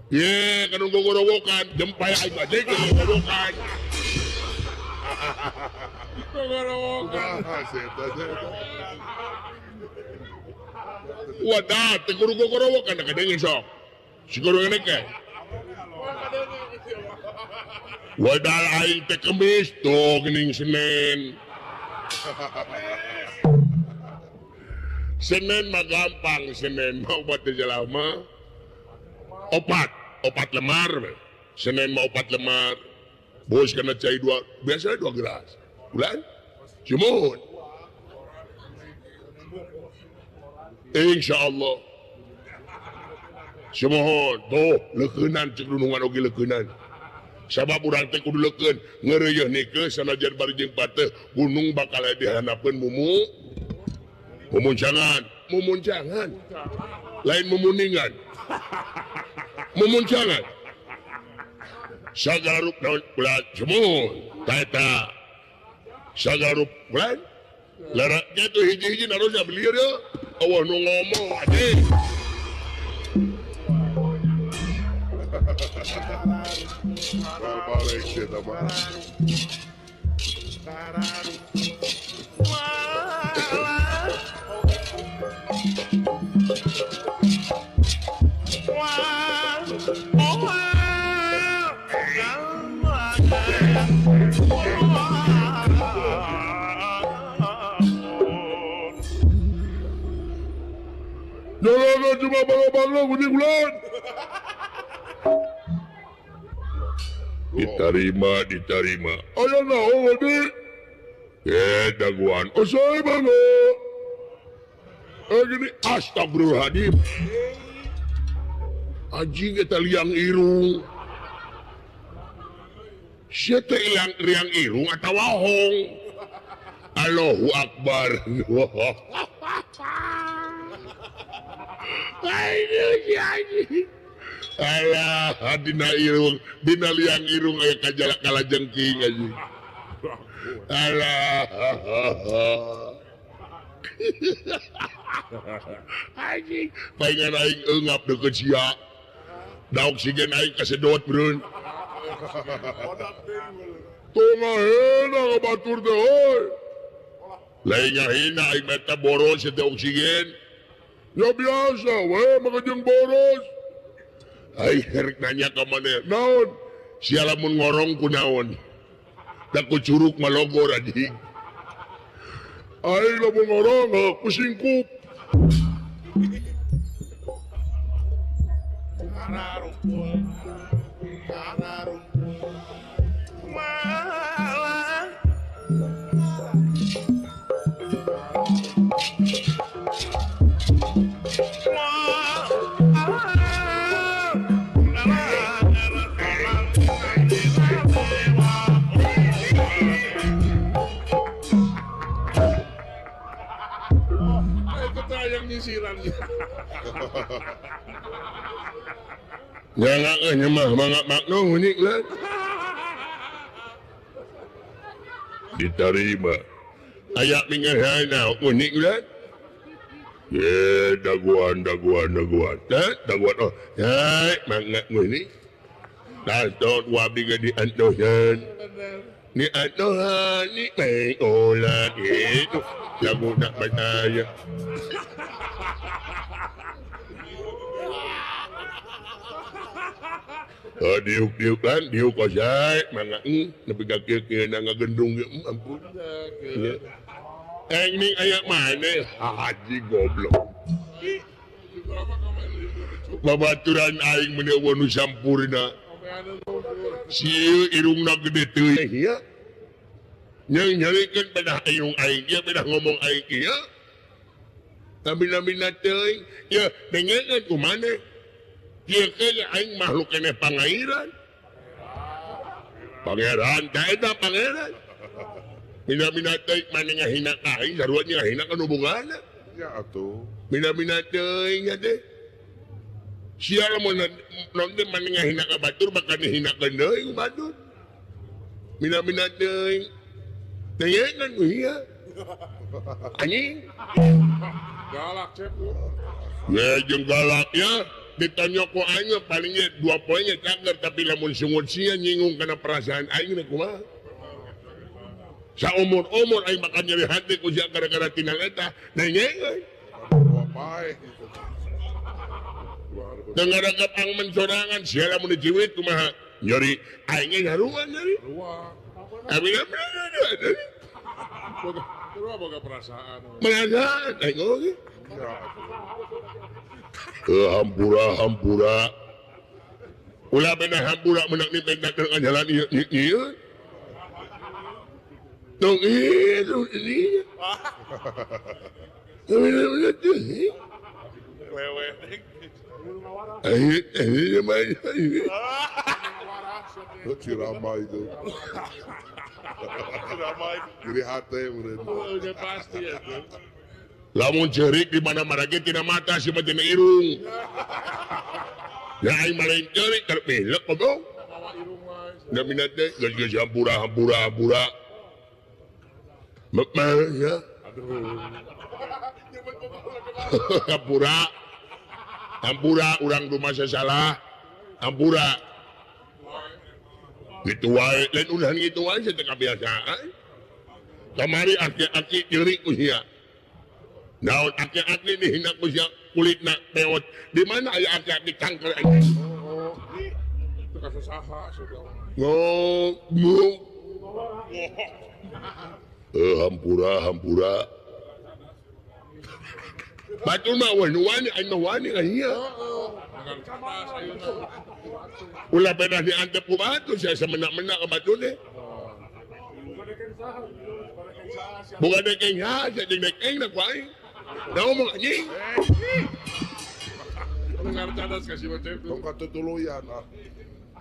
Ye, kanu gogorowokan, jempay aing mah jeung gogorowokan. Gogorowokan. Wadah, teu kudu gogorowokan kadenge sok. Sigoro ngene ke. Wadah aing teh kemis tuh geuning Senin. Senin mah gampang, Senin mah obat teh jalma. Opat lemar. Senin mah 4 lemar. Bos kana cai 2, biasanya 2 gelas. Bulan? Sumuhun. Insyaallah. Sumuhun, tuh leukeunan cek dunungan oge leukeunan. Sabab urang teh kudu leukeun, ngeureuyeun nikeun sanajan bari jeung pateh gunung bakal aya dihanapeun mumu. Mumuncangan, mumuncangan. Lain mumuningan. Mumuncangan. Sagarup naon ulah sumuhun, ta eta. Sagarup bulan lara kitu hiji-hiji narosna belieur ye. Eueuh nu ngomong anjing. Balik sih mah. Jangan cuma balok-balok kuning bulan. Diterima, diterima. Ayo naon di. Daguan. Oh saya bango. Gini astagfirullahaladzim. Anjing eta liang irung. Sia teh liang irung atawa hong. Allahu akbar. Alah, dina irung, dina liang irung aya kajalak kalajengking anjing. Alah. Anjing, palingan aing eungap deukeut sia. Da oksigen aing kasedot bereun. Tong ngahina ka batur teh euy. Lain ngahina aing meta boros teh oksigen. Ya biasa we maka jeung boros. Aing rek nanya ka maneh, naon? Sia lamun ngorong ku naon? Da ku curug malogor anjing. Aing lamun ngorong ku singkup. Diterima aya unik daguan daguan daguan daguan oh diuk-diuk kan diuk kosai mangga nepi ka kieu-kieu ngagendung ge ampun. Ini aya maneh haji goblok. Babaturan aing meuni eueuh nu sampurna. Sieu irungna gede teuing ieu. Nyeung nyerikeun pedah irung aing ieu pedah ngomong aing ieu. Tabina-bina teuing ieu dengekeun ku maneh. Ieu aing makhluk keneh pangairan. Pangeran teh eta pangeran. Mina-mina teuing maneh ngahina ka aing sarua ngahina ka nu bogana. Ya atuh. Mina-mina teuing teh. Sia lamun non teh maneh ngahina ka batur bakal dihinakeun deui ku batur. Mina-mina teuing. Dengekeun ku ieu. Anjing. Galak cep. Ya jeung galak ya. Ditanya ku aing palingnya 2 poinnya cager tapi lamun sungut sia nyinggung kana perasaan aing kumaha. Saumur-umur aing bakal nyeri hati ku sia gara-gara tinang eta nengeng euy. Teu ngarakap angmen sorangan sia lamun dijiwit kumaha nyeri aing ge nyaruan nyeri. Abi boga perasaan. Perasaan aing oge. Hampura hampura ulah bena hampura menang ni pendak dengan jalan ieu ieu tong ieu ini Cirama itu Jadi hati udah pasti ya. Lamun cerik di mana-mana ge tina mata si mah tina irung. Ya aing mah lain cerik terpelek goblok. Da minat teh geus geus hampura hampura hampura. Mekmel ya. Hampura. Hampura urang rumah salah. Hampura. Gitu wae lain ulah gitu wae teh kabiasaan. Kamari aki-aki nyeri ku sia. Naon aki-aki dihina ku sia kulitna peot. Di mana aya aki-aki kanker anjing? Itu kasus saha sudah. Ngomong. Hampura hampura. Batur mah wah nu wani aing mah wani ka ieu. Ulah pedah diantep ku batur sia semenak-menak ka batur teh. Bukan dekeng ha, sia jeung dekeng na ku aing. Da ngomong anjing. Dengar cadas ka si Bocep. Tong katutuluyan ah.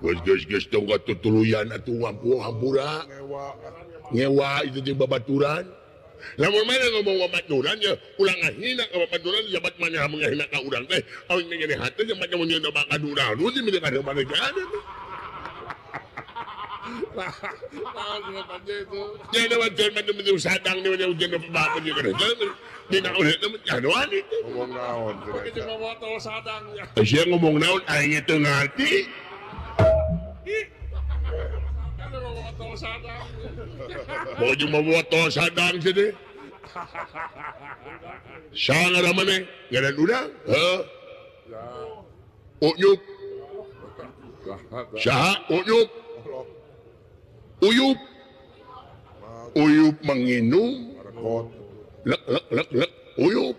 Geus geus geus tong katutuluyan atuh ngampu hampura. Ngewa. Ngewa itu jeung babaturan. Lamun mana ngomong babaturan ya ulah ngahina ka babaturan jabat mana ngahina ka urang teh. Aing nyeri hate jabat mun nyeun ka urang nu teh milik ka mana ada. Naon jawabannya itu? Ya ada mana menu sadang ni mana ujian apa juga dah. Dia nak udah tu macam mana itu? Ngomong naon? Pakai cuma botol sadang ya. Sia ngomong naon aing teu ngarti. Kan ngomong botol sadang. Mau cuma botol sadang sih deh. Sang ada mana? Ngaran urang? Heuh. Unyup. Saha Unyup? Uyup. Uyup menginum. Lek lek lek lek uyup.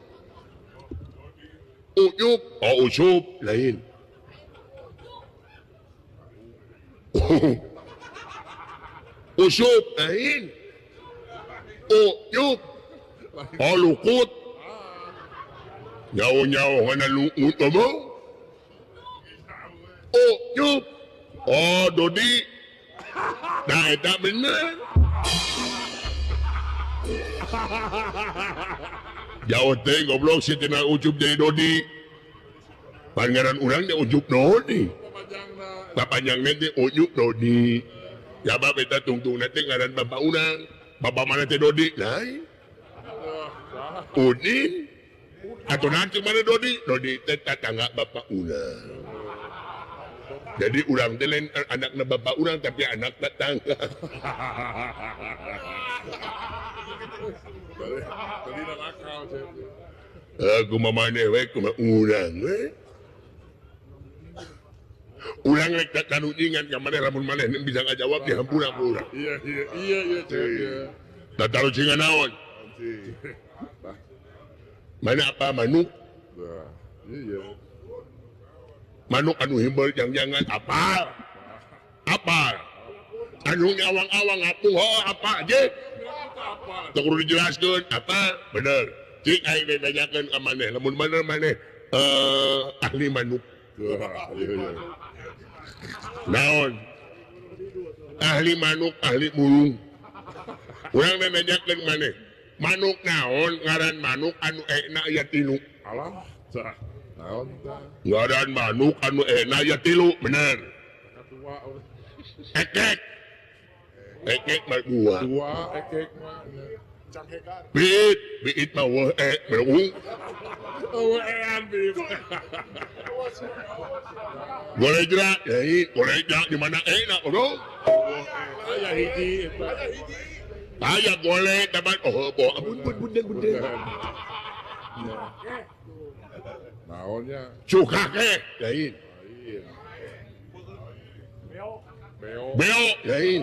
Uyup, oh ucup lain. Usup lain. Uyup. Oh lukut. Nyawa-nyawa kana lukut ngomong. Uyup. Oh Dodi. Nah, eta bener. Jauh teh goblok si tina Ucup jadi Dodi. Pangeran urang teh Ucup Dodi. Papanjangna teh Ucup Dodi. Ya bab eta tungtungna teh ngaran bapak urang. Bapak mana teh Dodi? Lain. Udin. Atuh nanti mana Dodi? Dodi teh tatangga bapak urang. Jadi urang teh lain anakna bapak urang tapi anak tetangga. Tadi nakal cek. Kumaha maneh we kumaha urang we. Urang rek tatanujingan ka maneh lamun maneh bisa ngajawab dihampura ku urang. Iya iya iya iya cek. Tatarucingan naon? Mana apa manuk? Iya. Manuk anu himbel jangan-jangan apa? Apa? Anu awang-awang ngapung oh apa je? Teu kudu dijelaskeun apa? Bener. Cik aing nanyakeun ka maneh lamun bener maneh ahli manuk. Naon? Ahli manuk, ahli burung. Urang nanyakeun maneh. Manuk naon ngaran manuk anu enak aya tilu. Alah, tah. Naon tah? Ngaran manuk anu enak aya tilu, bener. Ekek. Ekek mah dua. Dua ekek mah. Cangkekan. Biit, biit mah weuh ek berung. Eueuh ean biit. Golejra, deui golejra di mana enak, bro? Aya hiji eta. Aya golek taban oh boh ampun pun bundeng bundeng. Naonnya? Cukake lain. Beo. Beo. Beo lain.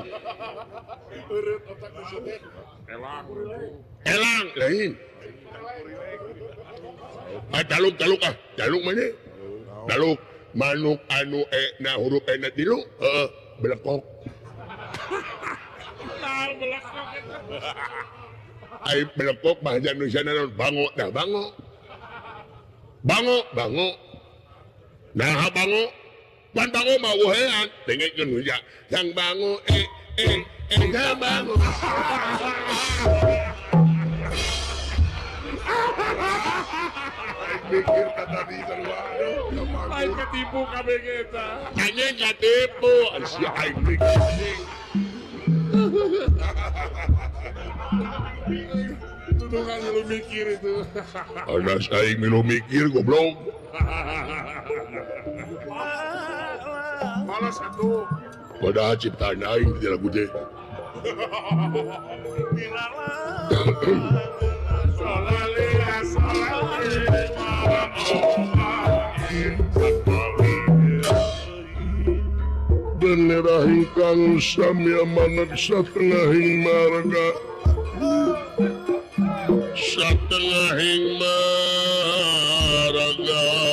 Elang. Elang lain. Ah taluk taluk ah, taluk mana? Taluk manuk anu na huruf e na tilu, heeh, belekok. Nah, belekok eta. Ai belekok bahasa Indonesia naon? Bango, dah bango. Bango, bango. Nah, bango. Pan bango mah eueuhean, dengekeun huja. Sang bango e e e sang bango. Mikir kata tadi sarua. Aing ketipu kabeh eta. Anjing katipu, si aing mikir. Tudungan lu mikir itu. Anas aing milu mikir goblok. Malas atuh. Padahal ciptaan aing di lagu teh. Bendera ingkang samya manek satengahing marga satengahing marga.